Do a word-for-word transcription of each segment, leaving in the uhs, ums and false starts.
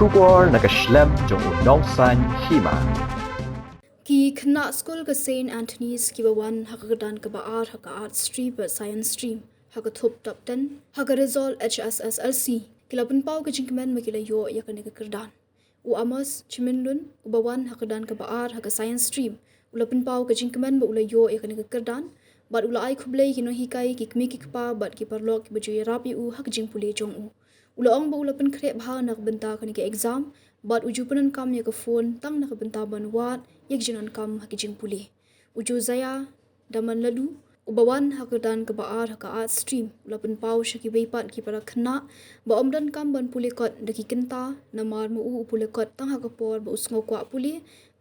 Khubor na ka shlem jong u nongsaiñ hima. Ki khynnah skul ka Saint Anthony's kiba wan ha ka kyrdan kaba ar ha ka Arts Stream bad Science Stream ha ka thup top ten ha ka result H S S L C ki la pynpaw ka jingkmen ba ki la ïoh ïa kane ka kyrdan. U Amos Chiminlun uba wan ha ka kyrdan kaba ar ha ka Science Stream u la pynpaw ka jingkmen ba u la ïoh ïa kane ka kyrdan bad u la ai khublei ïa ki nonghikai, ki kmie ki kpa bad ki paralok kiba ju ïarap ïa u ha ka jingpule jong u. U la ong ba u la pynkhreh bha na ka bynta kane ka exam bad u ju pyndonkam ïa ka phone tang na ka bynta ban wad ïa ka jingdonkam ha ka jingpule. U Josiah Damanlalu uba wan ha ka kyrdan kaba ar ha ka Arts Stream u la pynpaw sha kiwei pat ki para khynnah ba ym donkam ban pule kot da ki kynta, namar ma u u pule kot tang ha ka por ba u sngew kwah pule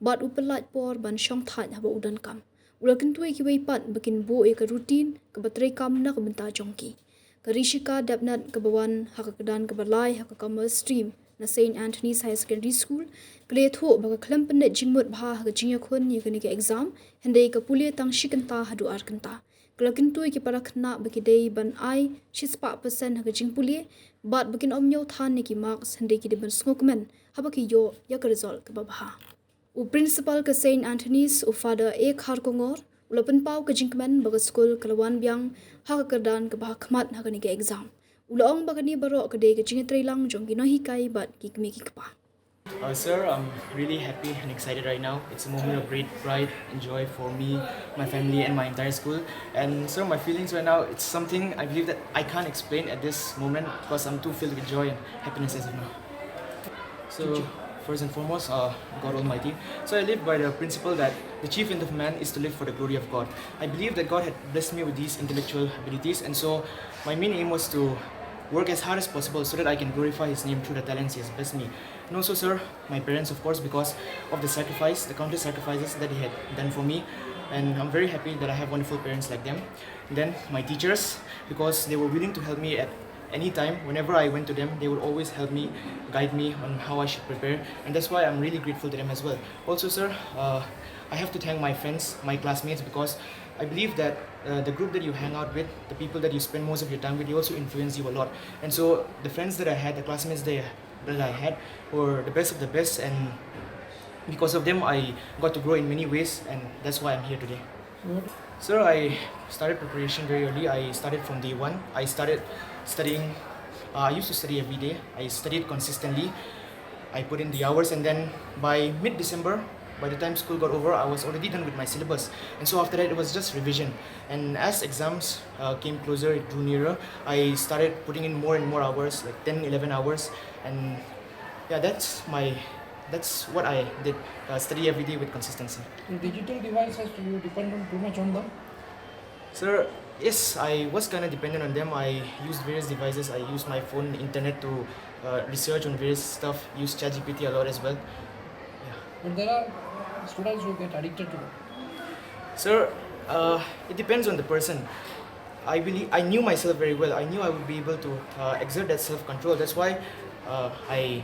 bad u pyllait por ban shong thait haba u donkam. U la kyntu ïa kiwei pat ba kin buh ïa ka routine kaba treikam na ka bynta jong ki. Ka Rishika Debnath kaba wan ha ka kyrdan kaba lai ha ka Commerce Stream na Saint Anthony's Higher Secondary School ka la ïathuh ba ka khlem pynleit jingmut bha ha ka jingïakhun ïa kane ka exam, hynrei ka pule tang shi kynta haduh ar kynta. Ka la kyntu ïa ki para khynnah ba ki dei ban ai shispah percent ha ka jingpule bad ba kin ym ñiew than ïa ki marks, hynrei ki dei ban sngewkmen haba ki ïoh ïa ka result kaba bha. U Principal ka Saint Anthony's, u Father A Kharkongor, u la pynpaw ka jingkmen ba ka skul ka la wan biang ha ka kyrdan kaba ha khmat ha kane ka exam. U la ong ba kane baroh ka dei ka jingïatreilang jong ki nonghikai bad ki kmie ki kpa. Uh, sir, I'm really happy and excited right now. It's a moment of great pride and joy for me, my family, and my entire school. And sir, my feelings right now, it's something I believe that I can't explain at this moment because I'm too filled with joy and happiness as of now. So, first and foremost, uh, God Almighty. So I live by the principle that the chief end of man is to live for the glory of God. I believe that God had blessed me with these intellectual abilities, and so my main aim was to work as hard as possible so that I can glorify His name through the talents He has blessed me. And also, sir, my parents, of course, because of the sacrifice, the countless sacrifices that He had done for me, and I'm very happy that I have wonderful parents like them. Then my teachers, because they were willing to help me at any time, whenever I went to them, they would always help me, guide me on how I should prepare, and that's why I'm really grateful to them as well. Also, sir, uh, I have to thank my friends, my classmates, because I believe that uh, the group that you hang out with, the people that you spend most of your time with, they also influence you a lot. And so the friends that I had, the classmates they, that I had, were the best of the best, and because of them, I got to grow in many ways, and that's why I'm here today. Sir, I started preparation very early. I started from day one. I started studying. Uh, I used to study every day. I studied consistently. I put in the hours, and then by mid-December, by the time school got over, I was already done with my syllabus. And so after that, it was just revision. And as exams uh, came closer, it drew nearer, I started putting in more and more hours, like ten, eleven hours. And yeah, that's my, that's what I did, uh, study every day with consistency. And digital devices, do you depend on too much on them? Sir, yes, I was kind of dependent on them. I used various devices. I used my phone, internet to uh, research on various stuff. Used ChatGPT a lot as well. Yeah. But there are students who get addicted to them. Sir, uh, it depends on the person. I believe I knew myself very well. I knew I would be able to uh, exert that self-control. That's why uh, I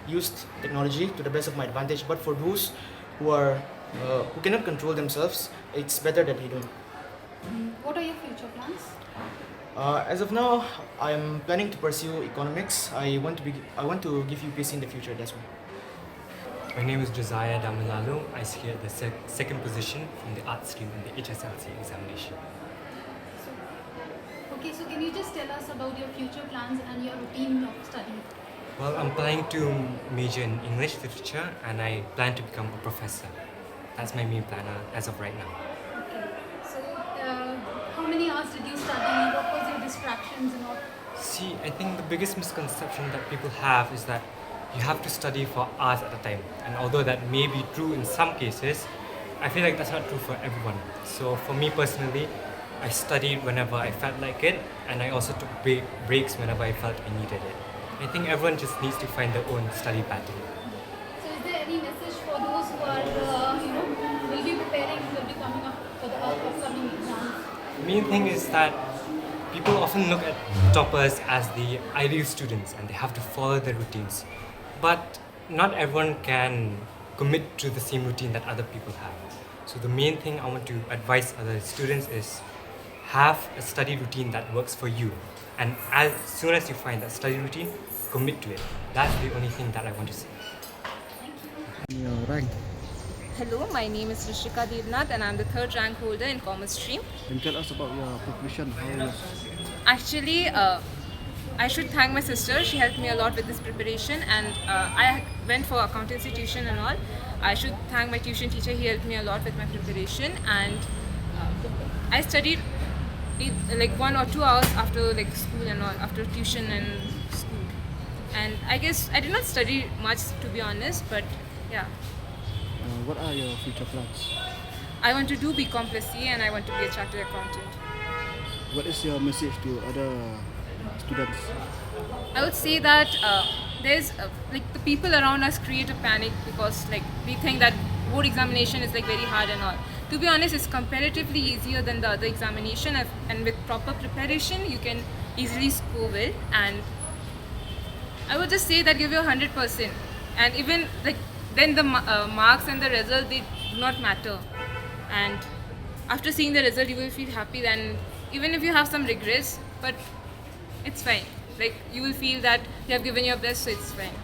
used technology to the best of my advantage. But for those who are uh, who cannot control themselves, it's better that they don't. What are your future plans? Uh, as of now, I'm planning to pursue economics. I want to be. I want to give U P S C in the future. That's why. My name is Josiah Damalalu. I secured the sec- second position from the art stream in the H S L C examination. Okay, so can you just tell us about your future plans and your routine of study? Well, I'm planning to major in English literature and I plan to become a professor. That's my main plan uh, as of right now. Okay. So, uh, how many hours did you study? What was your distractions and all? See, I think the biggest misconception that people have is that you have to study for hours at a time. And although that may be true in some cases, I feel like that's not true for everyone. So for me personally, I studied whenever I felt like it, and I also took break- breaks whenever I felt I needed it. I think everyone just needs to find their own study pattern. So, is there any message for those who are, uh, you know, will be preparing, will be coming up for the upcoming exams? The main thing is that people often look at toppers as the ideal students and they have to follow their routines. But not everyone can commit to the same routine that other people have. So the main thing I want to advise other students is have a study routine that works for you. And as soon as you find that study routine, Commit to it. That's the only thing that I want to say. Your rank. Hello, my name is Rishika Devnath and I'm the third rank holder in Commerce Stream. Can you tell us about your preparation? How was Actually, uh, I should thank my sister. She helped me a lot with this preparation and uh, I went for accountancy tuition and all. I should thank my tuition teacher. He helped me a lot with my preparation and uh, I studied it, like one or two hours after like school and all, after tuition and school. And I guess I did not study much, to be honest, but yeah. Uh, what are your future plans? I want to do B Com plus C A and I want to be a chartered accountant. What is your message to other students? I would say that uh, there's uh, like the people around us create a panic because like we think that board examination is like very hard and all. To be honest, it's comparatively easier than the other examination, and- and with proper preparation, you can easily score well. And I would just say that give your hundred percent, and even like then the ma- uh, marks and the result, they do not matter. And after seeing the result, you will feel happy. Then even if you have some regrets, but it's fine. Like you will feel that you have given your best, so it's fine.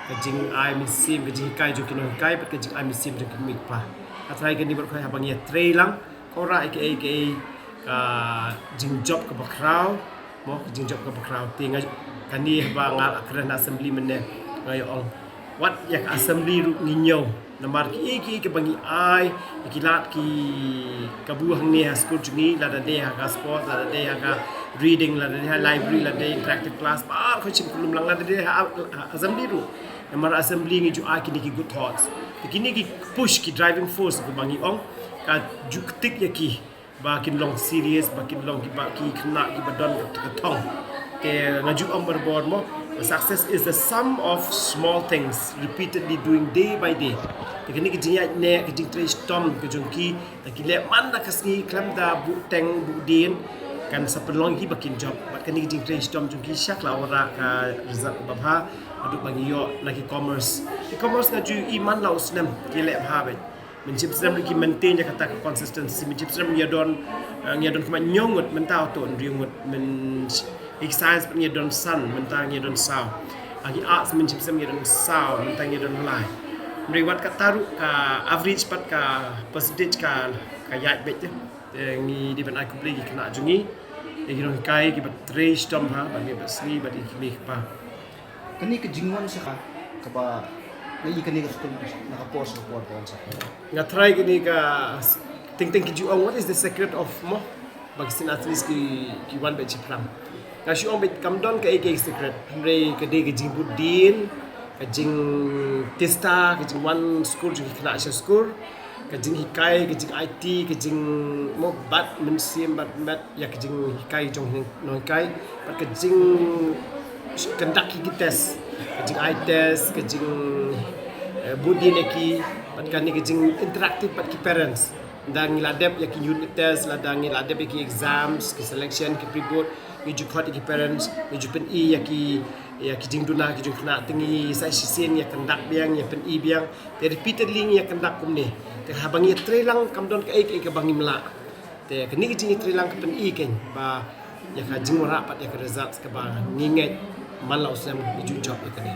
Ka jingai mynsiem, ka jinghikai jong ki nonghikai bad ka jingai mynsiem jong ki kmie ki kpa. Nga tharai kane baroh kawei haba ngi ïatrei lang, ka wanrah ïa kaei kaei ka jingjop kaba khraw, mo, ka jingjop kaba khraw. Te nga, kane haba nga kren ha assembly mynne, nga ïa ong, wat ïa ka assembly ruh ngi ñiew. Namar kiei kiei kiba ngi ai ïa ki lad ki kabu hangne ha skur jong ngi, lada dei ha ka sport, lada dei ha ka reading, lada dei ha library, lada dei interactive class, baroh shim kyllum lang, lada dei ha, ha assembly ruh. Namar assembly ngi ju ai kine ki good thoughts. Te kine ki push, ki driving force kiba ngi ong, ka ju ktik ïa ki ba kin long serious, ba kin long kiba, ki khynnah kiba don ka, ka thong. Te nga ju ong barabor, mo, success is the sum of small things repeatedly doing day by day. Te kane ka jingïaid ne, ka jingtrei shitom ka jong ki, da ki leh man la ka sngi khlem da buh teng buh dien, kan sa pynlong ïa ki ba kin jop. Bad kane ka jingtrei shitom jong ki sha ka la wanrah ka result kaba bha haduh ba ngi ïoh na ki commerce. Ki commerce nga ju i man la u snem ki leh bha beit. Mynshem snem ki maintain ïa kata ka consistency. Mynshem snem ngi ïa don, eh, ngi ïa don kumba hynñiew ngut, mynta hato hynriew ngut. Myn, ki science pat ngi ïa don san, mynta ngi ïa don saw. Ha ki arts mynshem snem ngi ïa don saw, mynta ngi ïa don lai. Hynrei wat kata ruh ka average pat ka percentage ka, ka ïaid beit te. Te ngi dei ban ai khublei ïa ki khynnah jong ngi, ïa ki nonghikai kiba trei shitom ha, bad ngi bad sngi bad ïa ki kmie ki kpa. Kane ka jingwan sha ka, kaba na i kane ka skul na ka por sha ka por ka wan sha ka por. Nga tharai kane ka s- teng teng ki ju ong, what is the secret of, mo, ba ki Saint Anthony's ki, ki wan beit shaphrang. Nga shu ong beit kam don kaei kaei secret. Hynrei ka dei ka jingbud dien, ka jingtista, ka jingwan skur jong ki khynnah sha skur, ka jinghikai, ka jingaiti, ka jing, mo, bat mynsiem, bat met ïa ka jinghikai jong ki nonghikai, bad ka jingkyndak ïa ki test, ka jingai test, ka jing, eh, bud dien ïa ki, bad kane ka jing interactive bad ki parents. Lada ngi la dep ïa ki unit test, lada ngi la dep ïa ki exams, ki selection, ki pre-board, ngi ju khot ïa ki parents, ngi ju pyni ïa ki, ïa ki jingduna ki jong ki khynnah, te ngi sa shisien ïa kyndak biang, ïa pyni biang. Te repeatedly ngi ïa kyndak kumne. Te haba ngi ïatrei lang kam don kaei kaei kaba ngim lah. Te kane ka jingïatrei lang ka pyni kein ba ïa ka jingwanrah bad ïa ka result kaba ngi ngeit man la u snem ngi ju jop ïa kane.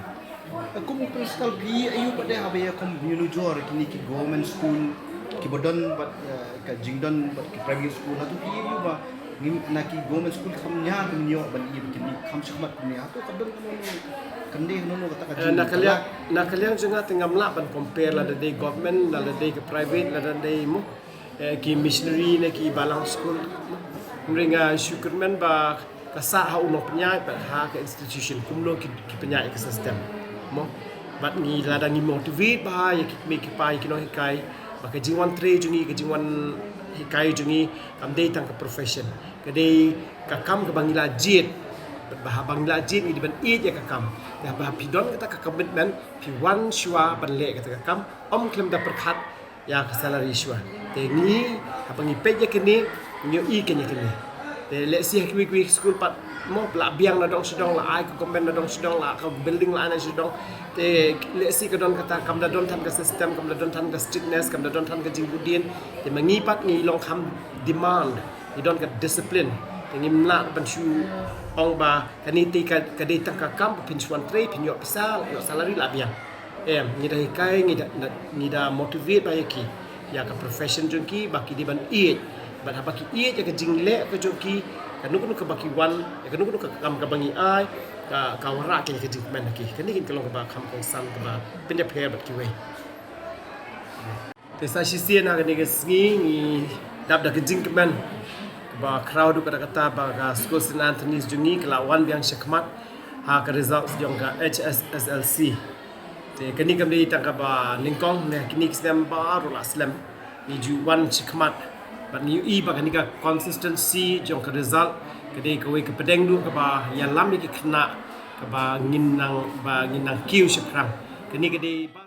Kum u principal phi aiu pat de haba ïa kum ngi nujor kine ki government school kiba don bad, eh, ka jingdon bad ki private school, hato phi aiu ba ngi na ki government school kham ñiar ban ïoh ban ïa ba kine kham shakhmat kumne, hato ka don kano kano kata ka jing na ka liang, na ka liang jong nga te ngam lah ban compare lada dei government, lada dei ka private, lada dei, mo, eh, ki missionary ne ki balang school. Hynrei nga shu kyrmen ba ka sah ha u nongpynïaid bad ha ka institution kumno ki, ki pynïaid ïa ka system, mo. Bad ngi lada ngi motivate bha ïa ki kmie ki kpa, ïa ki nonghikai, ba ka jingwan trei jong ngi, ka jingwan hikai jong ngi kam dei tang ka profession, ka dei ka kam kaba ngi la jied. Bad ba haba ngi la jied ngi dei ban ïeit ïa ka kam. Te haba phi don kata ka commitment, phi wan shuwa ban leh kata ka kam, ym khlem da pyrkhat ïa ka salary shuwa. Te ngi haba ngi peit ïa kane, ngi ïohi kein ïa kane. Te lehse ha kiwei kiwei ki skul pat, mo, la biang na dong sha dong, la ai ka government na dong sha dong, la ka building la ai na sha dong. Te lehse ka don kata, kam da don than ka system, kam da don than ka strictness, kam da don than ka jingbud dien. Te ma ngi pat ngi long kham demand, ngi don ka discipline. Te ngim lah ban shu ong ba kane te ka, ka dei tang ka kam ba phin shu wan trei, phin ïoh pisa, ïoh salary la biang. Em, ngi da hikai, ngi da, ngi da motivate ba ïa ki, ïa ka profession jong ki, ba ki dei ban ïeit. Bad haba ki ïeit ïa ka jingleh ka jong ki, kano kano kaba ki wan, ïa kano kano ka kam kaba ngi ai, ka, ka wanrah ki ïa ka jingkmen ïa ki. Kane ka long kaba kham kongsan kaba pynïapher bad kiwei. Te sa shisien ha kane ka sngi ngi dap da ka jingkmen kaba khraw duh kata kata ba ka skul Saint Anthony's jong ngi ka la wan biang shakhmat ha ka result jong ka H S S L C. Te kane kam dei tang kaba nyngkong, ne kine ki snem baroh la slem ngi ju wan shakhmat. Bad ngi ïohi ba kane ka consistency jong ka result ka dei kawei ka pdeng duh kaba ïalam ïa ki khynnah kaba ngin nang, ba ngin nang kiew shaphrang. Kane ka dei ba